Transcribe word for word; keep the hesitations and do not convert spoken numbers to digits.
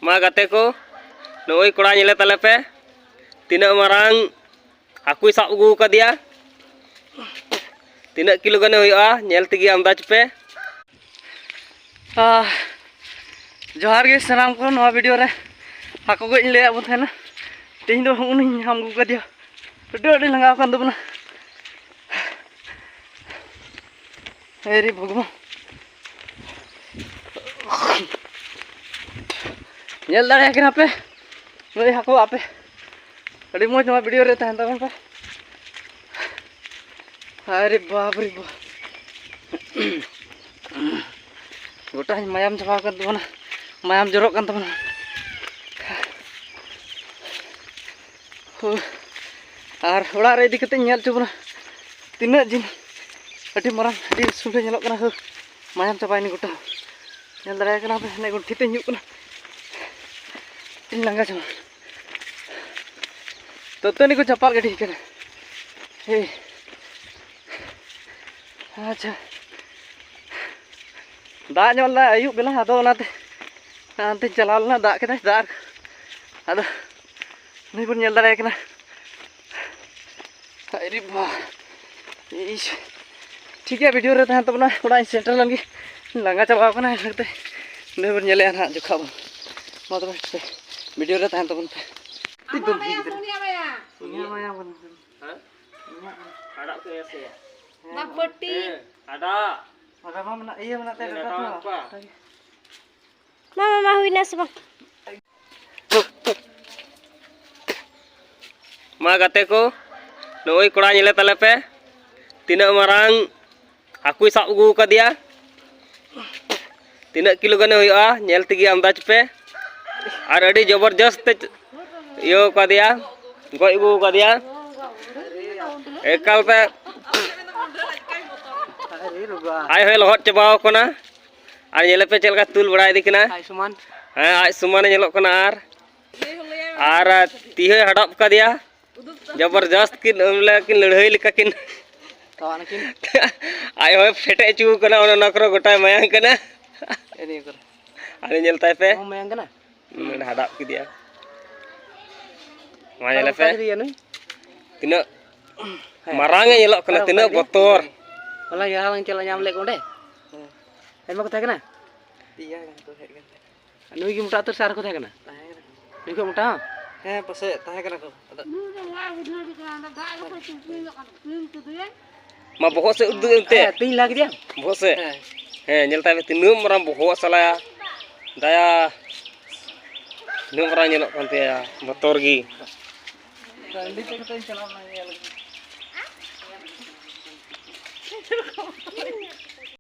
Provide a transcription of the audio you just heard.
ᱢᱟ ᱜᱟᱛᱮ ᱠᱚ, ᱱᱚᱜᱼᱚᱭ ᱠᱚᱲᱟ ᱧᱮᱞᱮ ᱛᱟᱞᱮ ᱯᱮ, ᱛᱤᱱᱟᱹᱜ ᱢᱟᱨᱟᱝ ᱦᱟᱹᱠᱩᱭ ᱥᱟᱵ ᱟᱹᱜᱩ ᱟᱠᱟᱫᱮᱭᱟ᱾ ᱛᱤᱱᱟᱹᱜ ᱠᱤᱞᱳ ᱜᱟᱱᱮ ᱦᱩᱭᱩᱜᱼᱟ, ᱧᱮᱞ ᱛᱮᱜᱮ ᱟᱢᱫᱟᱡᱽ ᱯᱮ᱾ ᱟᱦ, ᱡᱚᱦᱟᱨ ᱜᱮ ᱥᱟᱱᱟᱢ ᱠᱚ᱾ ᱱᱚᱣᱟ ᱵᱷᱤᱰᱤᱭᱳ ᱨᱮ ᱦᱟᱹᱠᱩ ᱜᱚᱡ ᱤᱧ ᱞᱟᱹᱭᱟᱫ ᱵᱚᱱ ᱛᱟᱦᱮᱱᱟ᱾ ᱛᱮᱦᱮᱧ ᱫᱚ ᱩᱱᱤᱧ ᱧᱟᱢ ᱟᱹᱜᱩ ᱠᱟᱫᱮᱭᱟ, ᱟᱹᱰᱤ ᱟᱹᱰᱤ ᱞᱟᱸᱜᱟᱣ ᱟᱠᱟᱱ ᱛᱟᱵᱚᱱᱟ᱾ ᱦᱮ ᱨᱮ ᱵᱷᱚᱜᱽᱵᱟᱱ, ᱧᱮᱞ ᱫᱟᱲᱮᱭᱟᱜ ᱠᱟᱱᱟ ᱯᱮ ᱱᱩᱭ ᱦᱟᱹᱠᱩ ᱟᱯᱮ᱾ ᱟᱹᱰᱤ ᱢᱚᱡᱽ ᱱᱚᱣᱟ ᱵᱷᱤᱰᱤᱭᱳ ᱨᱮ ᱛᱟᱦᱮᱱ ᱛᱟᱵᱚᱱ ᱯᱮ᱾ ᱟᱨᱮ ᱵᱟᱯ ᱨᱮ ᱵᱟᱯ, ᱜᱚᱴᱟ ᱢᱟᱭᱟᱢ ᱪᱟᱵᱟ ᱟᱠᱟᱱ ᱛᱟᱵᱚᱱᱟ, ᱢᱟᱭᱟᱢ ᱡᱚᱨᱚᱜ ᱠᱟᱱ ᱛᱟᱵᱚᱱᱟ᱾ ᱦᱳ᱾ ᱟᱨ ᱚᱲᱟᱜ ᱨᱮ ᱤᱫᱤ ᱠᱟᱛᱮ ᱤᱧ ᱧᱮᱞ ᱦᱚᱪᱚ ᱵᱚᱱᱟ ᱛᱤᱱᱟᱹᱜ ᱡᱤᱞ, ᱟᱹᱰᱤ ᱢᱟᱨᱟᱝ, ᱟᱹᱰᱤ ᱩᱥᱩᱞ ᱜᱮ ᱧᱮᱞᱚᱜ ᱠᱟᱱᱟ᱾ ᱦᱳ, ᱢᱟᱭᱟᱢ ᱪᱟᱵᱟᱭᱮᱱᱟ ᱜᱚᱴᱟ᱾ ᱧᱮᱞ ᱫᱟᱲᱮᱭᱟᱜ ᱠᱟᱱᱟ ᱯᱮ, ᱦᱟᱱᱮ ᱜᱚᱱᱴᱷᱤ ᱛᱮ ᱧᱩᱨᱩᱜ ᱠᱟᱱᱟ᱾ ᱤᱧ ᱞᱟᱸᱜᱟ ᱪᱟᱵᱟ, ᱫᱟᱹᱛᱟᱹᱱᱤ ᱠᱚ ᱪᱟᱯᱟᱫ ᱜᱤᱰᱤ ᱠᱟᱱᱟ᱾ ᱦᱮᱸ, ᱟᱪᱪᱷᱟ, ᱫᱟᱜ ᱧᱚᱜ ᱞᱮᱫᱟ ᱟᱹᱭᱩᱵ ᱵᱮᱞᱟ, ᱟᱫᱚ ᱚᱱᱟᱛᱮ ᱦᱟᱱᱛᱮᱧ ᱪᱟᱞᱟᱣ ᱞᱮᱱᱟ, ᱫᱟᱜ ᱠᱮᱫᱟᱭ, ᱫᱟᱜ ᱟᱫᱚ ᱱᱩᱭ ᱵᱚᱱ ᱧᱮᱞ ᱫᱟᱲᱮᱭᱟᱭ ᱠᱟᱱᱟ᱾ ᱟᱨᱮ ᱵᱟ, ᱤᱥ, ᱴᱷᱤᱠ ᱜᱮᱭᱟ, ᱵᱷᱤᱰᱤᱭᱳ ᱨᱮ ᱛᱟᱦᱮᱱ ᱛᱟᱵᱚᱱᱟ᱾ ᱚᱲᱟᱜ ᱤᱧ ᱥᱮᱴᱮᱨ ᱞᱮᱱ ᱜᱮ, ᱞᱟᱸᱜᱟ ᱪᱟᱵᱟᱣ ᱠᱟᱱᱟ, ᱤᱱᱟᱹ ᱠᱟᱛᱮ ᱱᱩᱭ ᱵᱚᱱ ᱧᱮᱞᱮᱭᱟ ᱱᱟᱦᱟᱜ ᱡᱚᱠᱷᱟ ᱵᱚᱱ᱾ ᱢᱟ ᱛᱚᱵᱮ, ᱵᱷᱤᱰᱤᱭᱳ ᱨᱮ ᱛᱟᱦᱮᱱ ᱛᱟᱵᱚᱱ ᱯᱮ᱾ ᱮᱠᱫᱚᱢ ᱴᱷᱤᱠ ᱜᱮ᱾ ᱩᱱᱤᱭᱟᱜ ᱢᱟᱭᱟᱢ ᱠᱟᱱᱟ᱾ ᱦᱮᱸ? ᱟᱲᱟᱜ ᱠᱚ ᱮᱥᱮ᱾ ᱵᱟᱯᱚᱴᱤ᱾ ᱦᱮᱸ, ᱟᱲᱟᱜ᱾ ᱟᱨ ᱟᱢᱟᱜ ᱢᱮᱱᱟᱜ, ᱤᱭᱟᱹ ᱢᱮᱱᱟᱜ ᱛᱟᱭᱟ, ᱦᱮᱸ, ᱰᱟᱴᱟ ᱟᱲᱟᱜ ᱛᱚ᱾ ᱠᱚᱣᱟ᱾ ᱢᱟ, ᱢᱟ, ᱢᱟ, ᱦᱩᱭᱱᱟ ᱥᱮ ᱵᱟᱝ? ᱢᱟ ᱜᱟᱛᱮ ᱠᱚ, ᱱᱚᱜᱼᱚᱭ ᱠᱚᱲᱟ ᱧᱮᱞᱮ ᱛᱟᱞᱮ ᱯᱮ, ᱛᱤᱱᱟᱹᱜ ᱢᱟᱨᱟᱝ ᱦᱟᱹᱠᱩᱭ ᱥᱟᱵ ᱟᱹᱜᱩ ᱟᱠᱟᱫᱮᱭᱟ᱾ ᱛᱤᱱᱟᱹᱜ ᱠᱤᱞᱳ ᱜᱟᱱᱮ ᱦᱩᱭᱩᱜᱼᱟ, ᱧᱮᱞ ᱛᱮᱜᱮ ᱟᱢᱫᱟᱡᱽ ᱯᱮ᱾ ᱟᱨ ᱟᱹᱰᱤ ᱡᱚᱵᱚᱨᱡᱚᱥᱛ ᱛᱮ ᱤᱭᱟᱹ ᱟᱠᱟᱫᱮᱭᱟ, ᱜᱚᱡ ᱟᱹᱜᱩ ᱟᱠᱟᱫᱮᱭᱟ᱾ ᱮᱠᱟᱞ ᱛᱮ ᱟᱡ ᱦᱚᱸᱭ ᱞᱚᱦᱚᱫ ᱪᱟᱵᱟᱣ ᱠᱟᱱᱟ᱾ ᱟᱨ ᱧᱮᱞᱮ ᱯᱮ ᱪᱮᱫ ᱞᱮᱠᱟ ᱛᱩᱞ ᱵᱟᱲᱟ ᱤᱫᱤ ᱠᱟᱱᱟ᱾ ᱟᱡ ᱥᱚᱢᱟᱱ᱾ ᱦᱮᱸ, ᱟᱡ ᱥᱚᱢᱟᱱᱮ ᱧᱮᱞᱚᱜ ᱠᱟᱱᱟ᱾ ᱟᱨ, ᱟᱨ ᱛᱤ ᱦᱚᱸᱭ ᱦᱟᱰᱟᱯ ᱠᱟᱫᱮᱭᱟ᱾ ᱡᱚᱵᱚᱨᱡᱚᱥᱛ ᱠᱤᱱ, ᱵᱚᱞᱮ ᱠᱤᱱ ᱞᱟᱹᱲᱦᱟᱹᱭ ᱞᱮᱠᱟ ᱠᱤᱱ᱾ ᱛᱟᱣᱟᱜ ᱱᱟᱠᱤᱱ᱾ ᱟᱡ ᱦᱚᱸᱭ ᱯᱷᱮᱴᱮᱡ ᱦᱚᱪᱚ ᱠᱟᱱᱟ, ᱚᱱᱮ ᱚᱱᱟ ᱠᱚᱨᱮ ᱜᱚᱴᱟᱭ ᱢᱟᱭᱟᱝ ᱠᱟᱱᱟ᱾ ᱮ ᱱᱤᱭᱟᱹ ᱠᱚᱨᱮ᱾ ᱟᱨ ᱧᱮᱞ ᱛᱟᱭ ᱯᱮ᱾ ᱱᱚᱣᱟ ᱢᱟᱭᱟᱝ ᱠᱟᱱᱟ? ᱦᱟᱰᱟᱵ ᱠᱮᱫᱮᱭᱟ᱾ ᱢᱟ ᱧᱮᱞᱮ ᱯᱮ᱾ ᱛᱤᱱᱟᱹᱜ ᱢᱟᱨᱟᱝ ᱮ ᱧᱮᱞᱚᱜ ᱠᱟᱱᱟ, ᱛᱤᱱᱟᱹᱜ ᱵᱚᱛᱚᱨ᱾ ᱦᱚᱞᱟ ᱡᱟᱦᱟᱸ ᱞᱟᱝ ᱪᱟᱞᱟᱜ ᱧᱟᱢ ᱞᱮᱫ ᱠᱚ ᱚᱸᱰᱮ? ᱦᱮᱸ᱾ ᱟᱭᱢᱟ ᱠᱚ ᱛᱟᱦᱮᱸ ᱠᱟᱱᱟ? ᱯᱮᱭᱟ ᱜᱟᱱ ᱠᱚ ᱦᱮᱡ ᱠᱟᱱ ᱛᱟᱦᱮᱸᱫ᱾ ᱱᱩᱭ ᱜᱮ ᱢᱚᱴᱟ ᱩᱛᱟᱹᱨ ᱥᱮ ᱟᱨ ᱠᱚ ᱛᱟᱦᱮᱸ ᱠᱟᱱᱟ? ᱛᱟᱦᱮᱸ ᱠᱟᱱᱟ ᱠᱚ᱾ ᱱᱩᱭ ᱠᱷᱚᱱ ᱢᱚᱴᱟ ᱦᱚᱸ? ᱦᱮᱸ, ᱯᱟᱥᱮᱡ ᱛᱟᱦᱮᱸ ᱠᱟᱱᱟ ᱠᱚ᱾ ᱟᱫᱚ ᱢᱟ ᱵᱚᱦᱚᱜ ᱥᱮᱫ ᱩᱫᱩᱜ ᱮᱱᱛᱮ᱾ ᱦᱮᱸ, ᱛᱤᱧ ᱞᱟ ᱠᱮᱫᱮᱭᱟ᱾ ᱵᱚᱦᱚᱜ ᱥᱮᱫ᱾ ᱦᱮᱸ᱾ ᱦᱮᱸ, ᱧᱮᱞ ᱛᱟᱭ ᱢᱮ, ᱛᱤᱱᱟᱹᱜ ᱢᱟᱨᱟᱝ ᱵᱚᱦᱚᱜ ᱥᱟᱞᱟᱭᱟ᱾ ᱫᱟᱭᱟ, ᱛᱤᱱᱟᱹᱜ ᱢᱟᱨᱟᱝ ᱧᱮᱞᱚᱜ ᱠᱟᱱ ᱛᱟᱭᱟ, ᱵᱚᱛᱚᱨ ᱜᱮ᱾ ᱴᱟᱺᱰᱤ ᱛᱮᱜᱮ ᱛᱚᱧ ᱪᱟᱞᱟᱣ ᱞᱮᱱᱟ ᱧᱮᱞ ᱜᱮ᱾